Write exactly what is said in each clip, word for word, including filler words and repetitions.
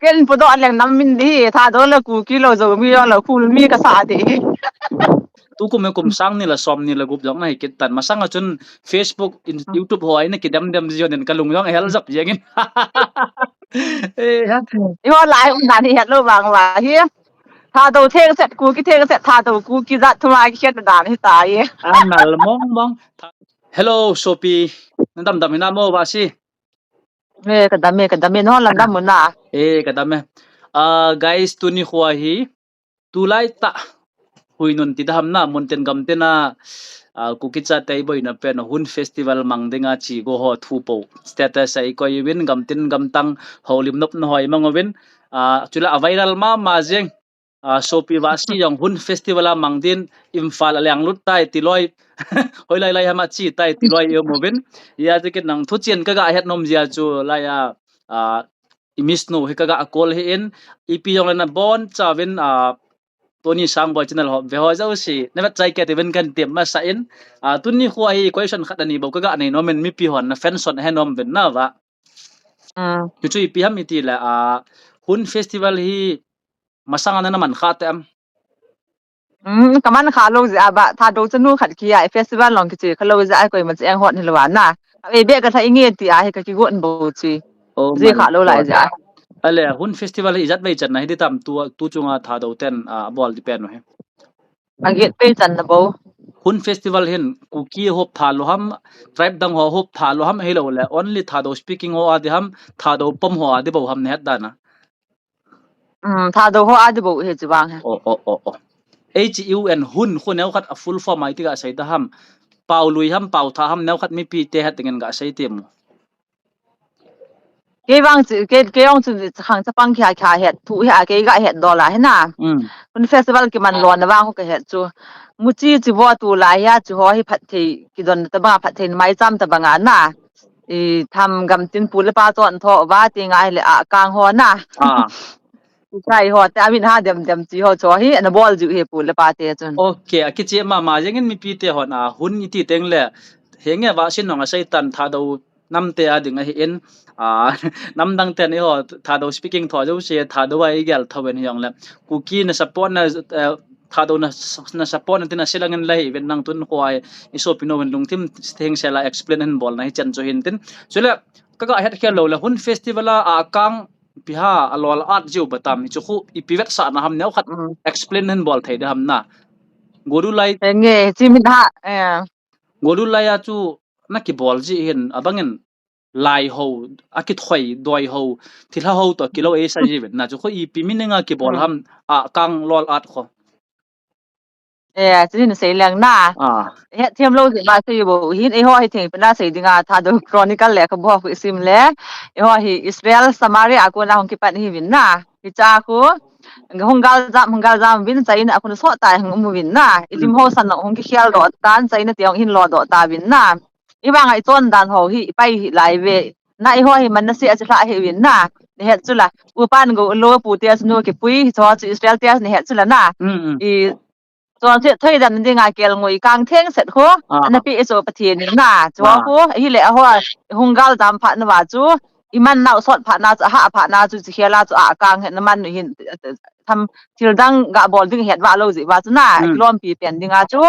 Ken pudoh leng nam min di, Thadou le Kuki lou Zomi lou Khulmi kasa di. Tukum hi kum sang ni le som ni le gup jong nahi kit tan. Masang a chun Facebook, in-, YouTube ho a ina kidem dem jiu nin kalung jong ahel jap jeng in. Eh, eiho lai um dan hi het lou vang uva hi. Thadou thengset, Kuki thengset, Thadou Kuki jat thum a kikhen dan hi tai. Anal mong mong. Hello, sopi. Nadam dam hinam o, Vahsi? Eh, kadam e, kadam e, nahon lam dam u na? Eh, kadam e. Ah, guys, tuni khoa hi, tulai tah, hui nun ti dam na, mun tin gam tin a, ah, Kuki chate boina pen, Hun Festival mang dinga chi go ho thu po. Status a ikoi uvin, gam tin gam tang, houlim nop na hoi mang uvin. Ah, chule a viral mama jeng. Ah, sopi Vahsi jong Hun Festival a mang din, Imphal a leng lut tai tiloi. Hoilai lai ham a chi tai tiloi i um uvin. Hijeh chun nang thuchen kaga het nom jia chu lai a, ah, i miss nu hi kaga call hi in, ipi jong le nabonchauvin, ah, Tony Sangboi channel ho ve ho jouse, navet chai kit uvin kan tem masa in, ah, tuni khoa hi question khat ani bou kaga nei nom in mipi hon na fan son he nom uvin na Vah. Mm. Chu chu ipi ham iti le, ah, Hun Festival hi masang a nana man kha te am? Mm, kaman kha lou jeh a Vah, Thadou chanu khat kia, festival long kiche kha lou jeh a, koima cheng hon hilou a na. Ei be ka tha inge ti a hi ka kigon bou chu. Oh, ji kha lou lai jeh a. Ale, Hun Festival hi ijat vei channa hi di tam tu, tu chunga Thadou ten, ah, bol di pen u hi. Aget vei channa bou. Hun Festival hin Kuki hop pha lou ham, tribe dang ho hop pha lou ham, hilou le only Thadou speaking ho a di ham, Thadou pom ho a di bou ham, nahet dan a? Um, Thadou ho a di bou hi chu vang hi. Oh, oh, oh, oh. H U N, Hun, khu neo khat a full form a iti ga sei da ham. Pau lui ham, pau tha ham, neo khat mipi te het dingin ga sei ti mo. Kei vang chu, kei, kei jong chu khang chapang kia kia het, thu hi a kei ga het dol a hi na. Mm. Hun festival kiman lona vang khu ka het chu. Muchi chi vo tulai hi a chu ho hi phatthei, kidon ta banga phatthei maicham ta banga na. I tham gam tin pu le pa chon tho va ti ngai le a kang ho na. Ah. Chai ho te amin ha dem dem chi ho chu hi ana bol ju hi pu le pa te chun. Okay, a kiche mama jeng in mipi te hon a Hun iti teng le. Henge Vahsin nong a sei tan Thadou nam te a ding ahi in, ah, nam dang ten eiho Thadou speaking tho jouse, Thadou a igel tho ven hi jong le. Kuki na support na, eh, Thadou na, na support na tin a silang in la hi ven nang tun khoa i sopi no ven lungthim theng sela explain hin bol na hi chen chu hin tin. Chule, kaga het khel lou le Hun festival a, a kang ipi ham a lol at jiu ba tam hi chu khu ipi vetsahna ham neo khat, mm, explain hin bol thei de ham na. Godu lai. Nge, chi min ha, eh. Godu lai a chu na kibol ji hin abang in lai ho, a kithoi, doi ho, thilha ho to kilo e sa ji ven na chu khu ipi meaning a kibol, mm, ham a kang lol at khu. Eh, chu hin sei leng na. Ah. Hetthem lou jeh ba sei bou hin eiho hi theng pen a sei dinga Thadou Chronicle le ka bo khu isim le. Eiho hi Israel Samaria a kona hung kipan hi vin na. Hicha khu hung gal jam, hung gal jam vin China a khu sot tai hung um vin na. Ilim, mm, ho san hung kikhel doh tan China te hung hin lo doh ta vin na. Ivang a ichon dan ho hi ipai hi lai ve. Na eiho hi Manasseh a chilhah hi vin na. Nahet chu la. Upan go lo pu te chu nu kipui, hicho chu Israel te nahet chu la na. Mm, mm. I Chonset thoidam dinga kelngoi kang thengset khu, ah, ana pe chu Pathen in na, chu, ah, khu, ahile aho, hung gal jam phat na va chu, iman nau sot phat na chu, aha phat na chu, chi khel a chu, a kang he na man hin, tham thil dang ga bol ding het va lou ji va chu na, hmm, kilompi pen dinga chu,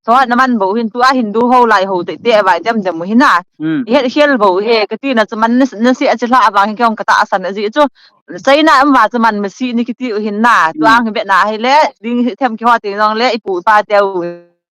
chu na man bou hin tu a Hindu ho lai ho te te vai dem dem u hin na. Hmm. Het khel bou he, kati na chu man na, na si a chi hla avang hi kong ka tahsan a ji chu. China um va chu man masi ni kiti u hin na, hmm, tuang hi be na hi le, ding hi them kiho te jong le, ipu ipa te u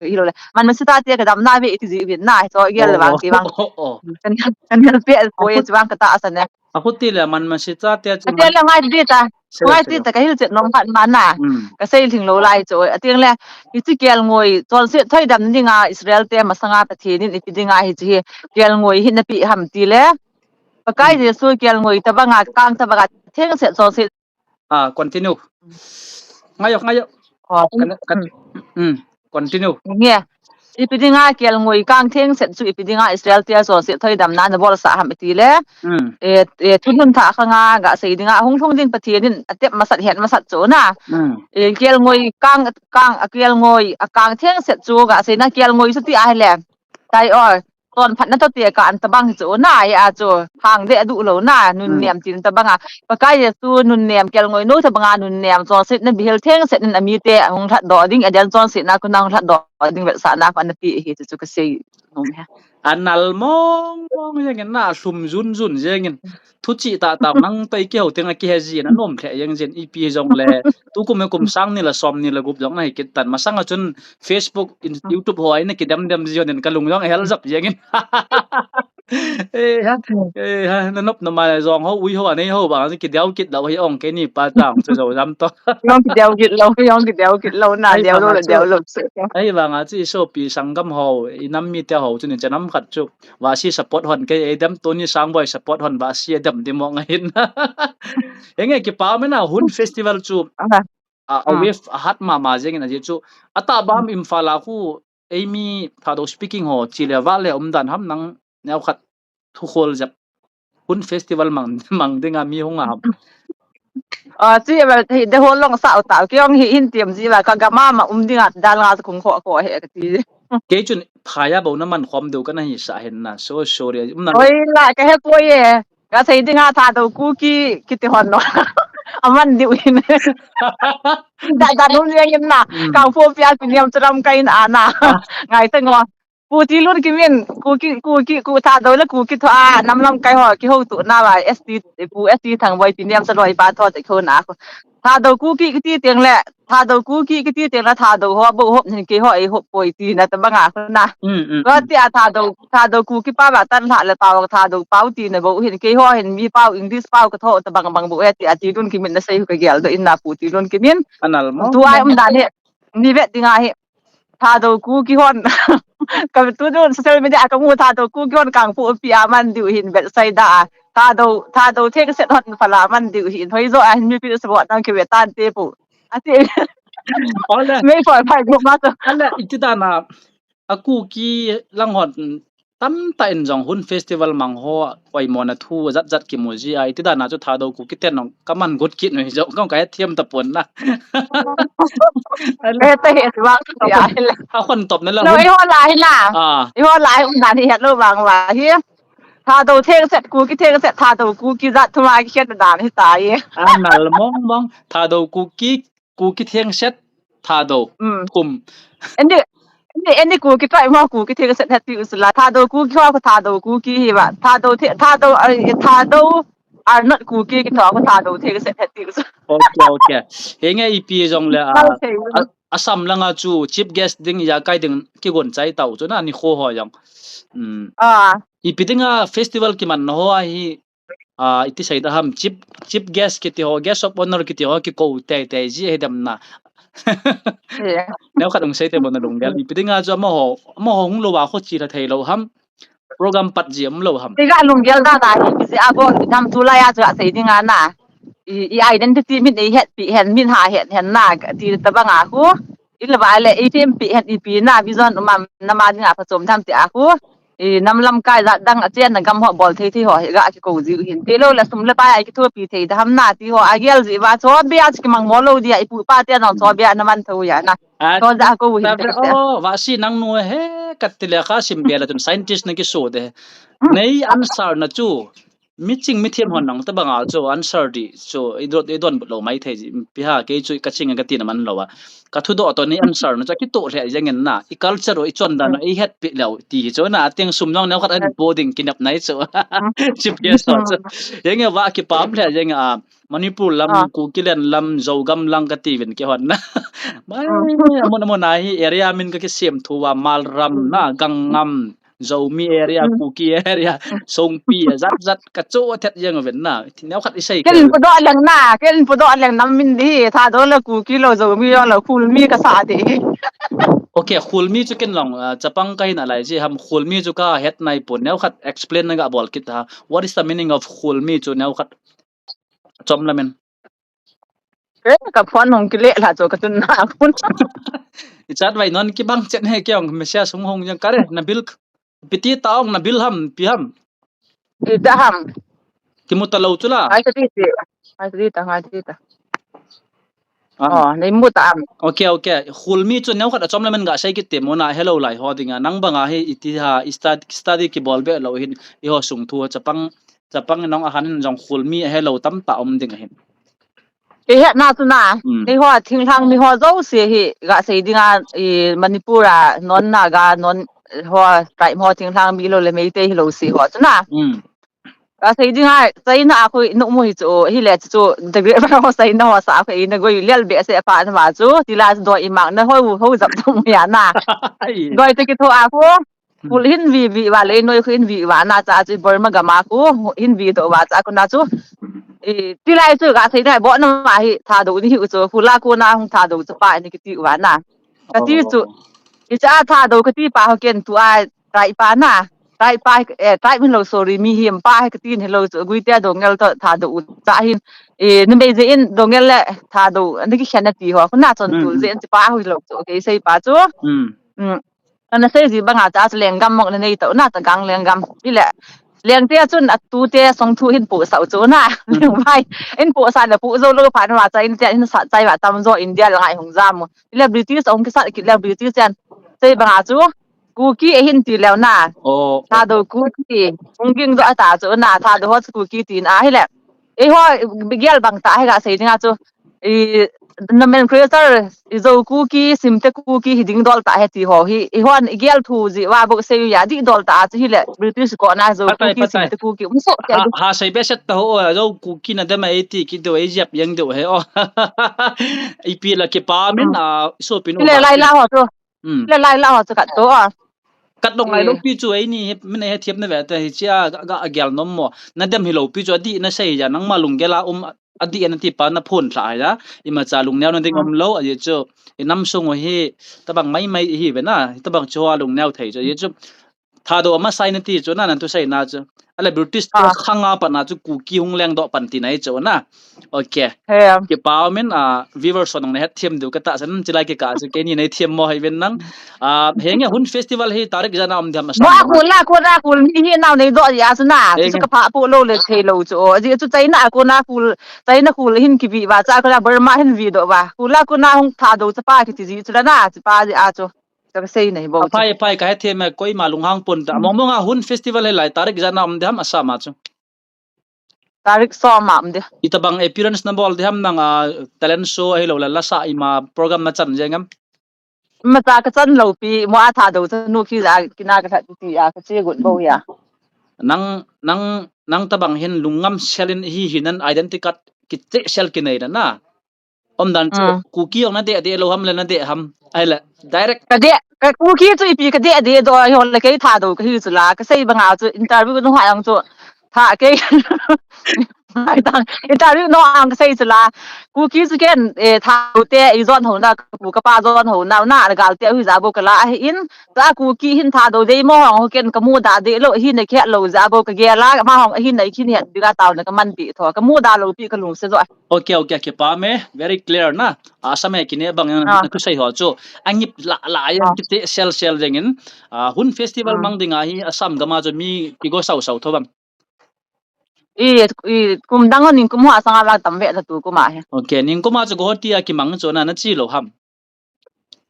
hi lo le. Man masi ta te ka dam na ve iti ji vin na, so gel, oh, vang ti vang. Oh, oh. Kan, kan hel pe po e chu vang ka tahsan e. A khuti le man masi ta te chu. Ate man le ngai di ta. Sei, ngai sei. Ti ta ka hil chet nom khat ma na. Hmm. Ka sei thing lou lai chu. Ate le, hichi kelngoi, chonset thoidam dinga Israel te masanga Pathen in ipi dinga hichi hi kelngoi hi na pe ham ti le. Pakai, hmm, Jesu kelngoi tabanga, kang tabanga, thengset chonset. Ah, continue. Ngai o, ngai o. Oh, kan, kan, hmm, hmm, continue. Nge. Ipi dinga kelngoi kang thengset chu ipi dinga Israel te chonset thoidam na na bol sa ham iti le. Hmm. E, e, thunun tha khanga ga sei dinga hung lhung ding Pathen in atep masat het masat chu na. Hmm. E, kelngoi kang, kang, a kelngoi, a kang thengset chu ga sei na kelngoi chu ti a hi le. Tai o. chonphatna toh tekah in tabang hi chu na, hia chu hang deh duh lou na, nunnem tin tabang a. Pakai Jesu nunnem kelngoi nou tabang a nunnem chonsetna bihel thengset in amite ahung lhatdoh ding, Eden chonsetna kon a hung lhatdoh ding vetsahna kon ana pe hi chu chu kasei nom hi. Anal mong mong jeng in na, alhum jun jun jeng in. Thuchih tah tah nang toh i kihou teng a kihe jin anom lheh jeng jin, ipi hijongle tukum hi kum sang ni le som ni le gup jong nahi kit tan, masang a chun Facebook, in-, YouTube ho a ina kidem dem ji jong in kalung jong ahel jap jeng in. Eh, ha, eh, ha, na nop na mai jong ho, ui ho, anei ho, bang, kideu kit lou hi ong, keini pa tang, chu jo jam toh. Jong kideu kit lou, jong kideu kit lou, na deu lou, deu lou. Ahivang a chu i sopi sanggam ho, i nam mite ho, chu ni chanam khat chu. Vasi support hon, kei ei dem Tony Sangboi support hon, Vasi ei dem di mo ngai hin. Enge kipa mena Hun Festival chu. A, a wave a hat mama jeng in aji chu. Atah bam Imphal a khu, eimi Thadou speaking ho, chi le va le um dan ham nang neo khat thu khol jep. Hun festival mang, mang ding a mi hung a ham. A, chi va hi de ho long sa ta, ki ong hi hin tiam ji va ka gama ma um ding a dal nga sa kung kho kho he ka ti. Kei chun phaya bo na man khom deu ka na hi sa hen na. So sorry. Um na. Oi la ka he ko ye. Ka sei ding a Thadou Kuki, kiti hon no. Aman diu hin. Da, da nun yang in na. Kang pho pia pi niam charam ka in a na. Ngai ta ngo. Pu Tilun Kimin, Kuki, Kuki, Ku Thadou le Kuki tho a, nam lamkai ho, kihoutoh na va, S T, Pu S T Thangboi pi niam sa loi pa tho te kho na ko. Thadou Kuki kiti teng le, Thadou Kuki kiti teng le, Thadou ho, bo hop hin kei ho, ei hop poi ti na tabang a ko na. Ko ti a Thadou, Thadou Kuki pa va tan lha le pao, Thadou pao ti na bo hin kei ho hin mi pao, English pao ka tho tabang bang bo e ti a Tilun Kimin na sei ka gel doh in na Pu Tilun Kimin. Anal mo. Tu ai um dan he, ni vet ding a he. Thadou Kuki hon. Ka tu tu social media ka mu Thadou Kuki hon kang pu pi a man diu hin vet sai da. Thadou, Thadou thengset hon phala man diu hin. Hoi jo a hin mi pi support nang ki ve tan te pu. Ati. Ole. Mei poi phai gu ma to. Ole, iti dan a. A Kuki lang hon tamtah in jong Hun Festival mang ho, oimo na thu jat jat kimu ji a, iti dan a chu Thadou Kuki ten jong ka man got kit nu hi jong, ka het thiam ta pon na. Eh, ta het vang ti a hi la. A khon top na la. No, i ho la hi na. Ah. I ho la hi um dan hi het lou vang la hi. Thadou thengset Kuki thengset Thadou Kuki jat thum a kikhen dan hi ta hi. Anal mong mong Thadou Kuki Kuki thengset Thadou. Mm. Kum. Eni, eni, eni Kuki try mo Kuki thengset het pi u sila. Thadou Kuki ho ko Thadou Kuki hi ba. Thadou the, Thadou, eh, Thadou are not Kuki kiti ho ko Thadou thengset het pi u sila. Okay, okay. Henge ipi jong le a, okay. A, Assam lang a chu chief guest ding ijakai ding kigon chai tau chu na nikho ho jong. Mm. Ah. Ipi ding a festival kiman na ho a hi Ah, iti sei da ham, chief, chief guest kiti ho, guest of honor kiti ho, kikou tei tei ji he dem na. Yeah. Neo khat ung sei te bo na lunggel. Ipi ding a chu amaho, amaho hung lou a kho chi la thei lou ham. Program pat ji um lou ham. Ti ga lunggel da da hi, kisi a bo, nam tu la ya chu a sei ding a na. I, i identity min ei het pi hen, min ha het hen na, ti tabang a khu. I la ba le, i pim pi hen, i pi na, vision um am, na ma ding a phachom tham ti a khu. I nam lamkai jat dang a chenna gam ho bol thei thei ho hi ga kikou jiu hin. Ti lou le sum le pai a kithopi thei da ham na ti ho a gel ji va cho bia chi kimang mo lou dia i pu pa te nong cho bia na man tho ya na. Ah, cho ja ko hin ta te. Oh, Vasi nang nu he kat ti le kha sim bia la tun scientist na kiso de. Hmm. Nei answer na chu. Mi ching mi thiam hon nang tabang a chu answer di chu i don, i don lou mai thei ji. Pi ha kei chu ka ching ka ti na man lou a. Ka thudoh toh ni answer na chu kitoh lheh jeng in na. I culture u i chondan u i hetpi lou ti hi chu na ateng sum jong neo khat ahin po ding kinep nai chu. Chief guest ho chu. Jeng e va kipam lheh jeng a Manipur lam, Kukiland lam, Zogam lang ka ti vin kei hon na. Mai, amun amun a hi area min ka kisem thu a Malram na, Gangam, Zomi area, Kuki area, Songpi, jat jat ka cho thet jeng uvin na. Neo khat i sei. Ken pu doh leng na, ken pu doh leng nam min di, Thadou le Kuki lou, Zomi lou, Khulmi ka sa di. Okay, Khulmi chu ken long, ah, chapang ka hin alai ji ham, Khulmi chu ka het nai pon, neo khat explain na ga bol kit ha. What is the meaning of Khulmi chu neo khat chom lamin? Eh, ka phone hung kile la chu ka tun na phone. I chat vai non kibang chen he kei ong message hung hung jang kare na bil. Piti ta ong na bil ham pi ham. Pi ta ham. Kimu ta lou chu la. Ai ka ti ti. Ai ka ti ta, ai ka ti ta. Ah. Oh, nei mu ta am. Okay, okay. Khulmi chu neokhat achom le man gasei kit temo na, hello lai ho dinga. Nang banga hi iti ha, i stud-, study kibol be lou hin, eiho sung thu chapang, chapang nong ahan in jong Khulmi hello tamtah um ding ahin. Kei hetna chu na, hmm, eiho thinglhang mi ho jouse hi gasei dinga, i Manipur a, non Naga, non ho, tribe ho thinglhang mi lou le Meitei hilou se ho chu na. Hmm. Gasei dinga, China a khu i nung mu hi chu, hile chu, the great ho China ho sa khu eina goi lel behseh pa na ma chu, tila chu doi i mang na ho, ho jap dong ya na. Ai. Doi te kitho a khu, hmm, khul hin vi vi va le, noi khu hin vi va na cha chu Burma gam a khu, hin vi doh va cha khu na chu. I, tilai chu gasei dinga, bo na ma hi, Thadou ni hi u chu, khul a khu na hung Thadou chapa ni kiti u va na. Kati chu, oh, i cha Thadou kati pa ho ken tu a, tribe pa na, tribe pa, eh, tribe hin lou, sorry, mihem pa hi kati ni lou chu, Guite Doungel toh Thadou u cha hin, eh, numei jeh in Doungel le Thadou, ana kikhen na ti ho, khu na chontul, hmm, jeh in chu pa hi lou chu, okay, sei pa chu. Hmm. Hmm. Ana sei ji banga cha chu lenggam mong na nei tau na, Tagang lenggam. Ile, Lengte a chun atute Songthu hin pu sau chu na. Hmm. Lengvai, in pu sa le pu jou lou phat na ma cha in te in sa chai va tam jo India la ngai hung jam u. Ile British hung kisat kit le British chan. Sei banga chu, Kuki ahin ti leu na. Oh. Thadou Kuki. Hung ging jo ata chu na, Thadou ho chu Kuki tin ahile. Eiho, bigel bang ta hi gasei dinga chu. I, nomenclature, i Zo Kuki, Simte Kuki, hi ding dol ta hi ti ho hi. Eihon, i gel thu ji va bou sei u ya, di dol ta chu hile. British ko na Zo Kuki, Simte Kuki. Um so, ha, ha, sei be set ta ho, Zo Kuki na dem a ei ti, ki do ei jep yang do he, oh. Ipi la kipa min, ah, so pin le lai la ho chu. Hmm. Le lai la ho chu kat to, ah. Kat dong lai lou pi chu eini, min he thiam na ve ta hi chia, ga, ga, a gel nom mo. Na dem hi lou pi chu, adi na sei ya, nangma lunggel a um, adi na ti pa na phun thla ya. Imacha lungneo na ding um lou, ahi chu. I nam sung u hi, tabang mai mai hi ve na, tabang chu a lungneo thei chu, ahi chu. Thadou ama sai na ti chu, na, na tu sei na chu. Ale British, ah, khang a pat na chu Kuki hung leng doh pan ti na hi chu na. Okay. He. Kipa min, ah, viewers ho nang na het thiam diu ka tahsan, chilai kikah chu keini nei thiam mo hai ven nang. Ah, henge Hun Festival hi tarik ijat na um diam a sam. Ba khul la, khul la, khul mi hi nau nei doh ya chu na. Chu ka pha pu lou le thei lou chu. Aji chu China a khu na khul, China khul hin kivi va cha khu na Burma hin vi doh va. Khul la khu na hung Thadou chapa kiti ji chu la na, chapa ji a chu. Ka sei nei bou. Aphai, aphai, ka het thiam e, koima lunghang pon ta. Mong mong a Hun Festival hi lai tarik ijat na um diam a sam a chu. Tarik som a um di. Itabang appearance na bol di ham nang, ah, talent show ahilou le lasa ima program na chan jeng am? Imacha ka chan lou pi, mo a Thadou chanu khi ja kina ka that ti a ka che gun bou ya. Nang, nang, nang tabang hin lungngam sel in hi hi nan identity card kiche sel kinei na na. Umdan chu, hmm, Kuki jong na deh deh lou ham le na deh ham. Ahile, direct. Ka deh, ka Kuki chu ipi ka deh deh doh, jong le kei Thadou ka hi chu la, ka sei banga chu interview nung ha jong chu. Tha kei. Interview nung a ka sei chu la. Kuki chu ken, eh, Thadou te, i jon ho na, ka pu ka pa jon ho na, na, na gal te, hui ja bou ka la, ahi in, ta Kuki hin Thadou dei mo jong, ken ka muda deh lou, hin na khet lou ja bou ka gel a, ma jong, hin na i khin het, bi ka tao na ka man pi tho, ka muda lou pi ka lungset jo. Okay, okay, kipa me, very clear na. Assam e kine bang na, ah, na thusei ho chu. Angip la, la, yang, ah, kiti sel, sel jeng in. Ah, Hun Festival, ah, mang ding ahi, Assam gam a chu mi kigo sau sau tho bang. I, i, kum dang ho ningkum ho a sanga vang tam ve ta tu kum a hi. Okay, ningkum a chu Guwahati a kimang chu na, na chi lou ham?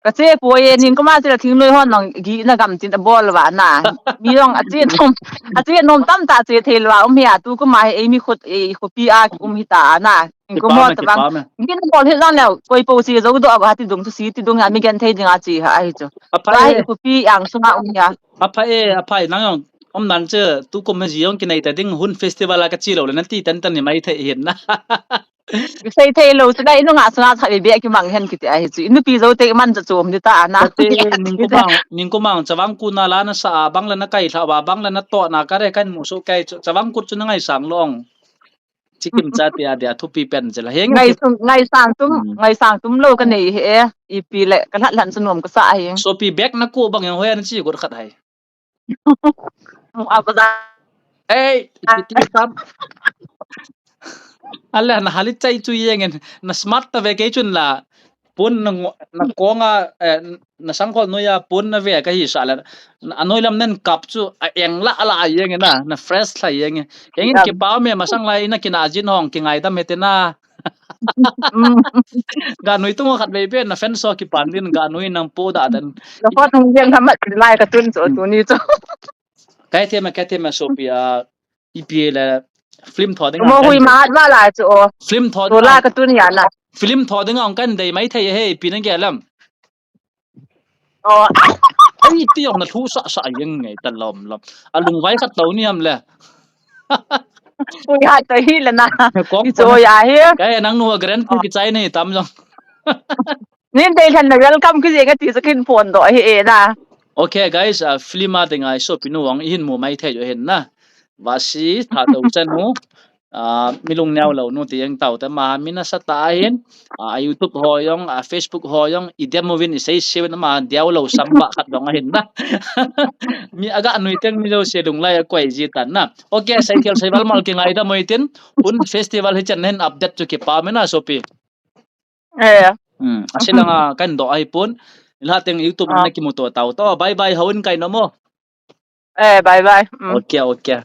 Ka che poi e, ningkum a che la thingnoi ho nang gi na gam tin a bol va na. Mi jong a che nom, a che nom tam ta che thei lou va, um hi a tu kum a hi, ei mi khut, ei khopi a um hi ta na. Ningkum ho ta bang. Kipa me, kipa me. Ningkum bol hi jong leu, koi po che jo doh a ti dung tu si ti dung a mi gen thei ding a che ha ahi chu. Aphai. Tua hi e. Khopi ang sunga um hi a. Aphai e, aphai nang jong. Umdan chu, tu kum hi ji jong kinei ta ding Hun Festival a ka chi lou le na ti tan tan ni mai thei hin na. Sei thei lou chu la, i nunga sunga kha be be kimang hen kiti ahi chu. I nupi jou te man chu chom ni ta na. Kati, ningkum a, ningkum a Chavang Kut na la na sa a, bang la na kai lha va, bang la na to na ka re kan mu su kai chu, Chavang Kut chu na ngaisang lou. Chikim cha tia dia thupi pen chu la. Heng ngaisang, ngaisang tum, hmm, ngaisang tum lou ka nei he. Ipi le, ka lhat lhan chu nom ka sa hi. Sopi bek na ko bang jong hoi an chi got khat hai. Mu a ba. Ei, iti tam. Ala, na hali chai chu jeng in, na smart ta ve kei chun la. Pon na ngo-, na kong a, eh, na sangkhol noi a pon na ve ka hi sa la. Na, a noi lam nen kap chu a eng la la jeng in na, na fresh la jeng in. Eng in kipa me masang lai na kina jin hong kingaidam hete na. Ganui tung khat vei pen na fan so kipan din ganui nang po da dan. Lakhot hung jeng thamat lai ka tun chu tuni chu. Kai thema, kai thema sopi a ipi le film tho ding. Mo hui ma ma la chu o. Film tho ding. La ka tun ya na. Film tho ding ang kan dei mai thei he ipi nang ke lam. Oh. Ai ti ong na thu sa sa yang ngai ta lom lom. A lungvai khat to ni am le. Ui ha to hi le na. Kong cho ya hi. Kai nang nu grand pu ki chai nei tam jong. Nin dei lhan na welcome ki jeng ati sa kin phone do hi e na. Okay guys, a film a ding ai sopi nu ang ihin mu mai thei jo hin na. Vasi tha to chan mu. A milung neo lo nu ti ang tau ta ma mina sa ta hin. A YouTube ho jong, a Facebook ho jong, i demo vin i sei se vin ma deo lo sam ba khat dong ahin na. Mi aga nui teng mi lo se lung lai a koi ji tan na. Okay, sai kel sai val mal ki ngai da moi tin. Un festival hi chan hin update chu ki pa mina sopi. Eh. Hmm, asilanga kan do ai pun. Ila teng YouTube na kimuto tau to. Bye bye, hawin kai no mo. Eh, bye bye. Okay, okay.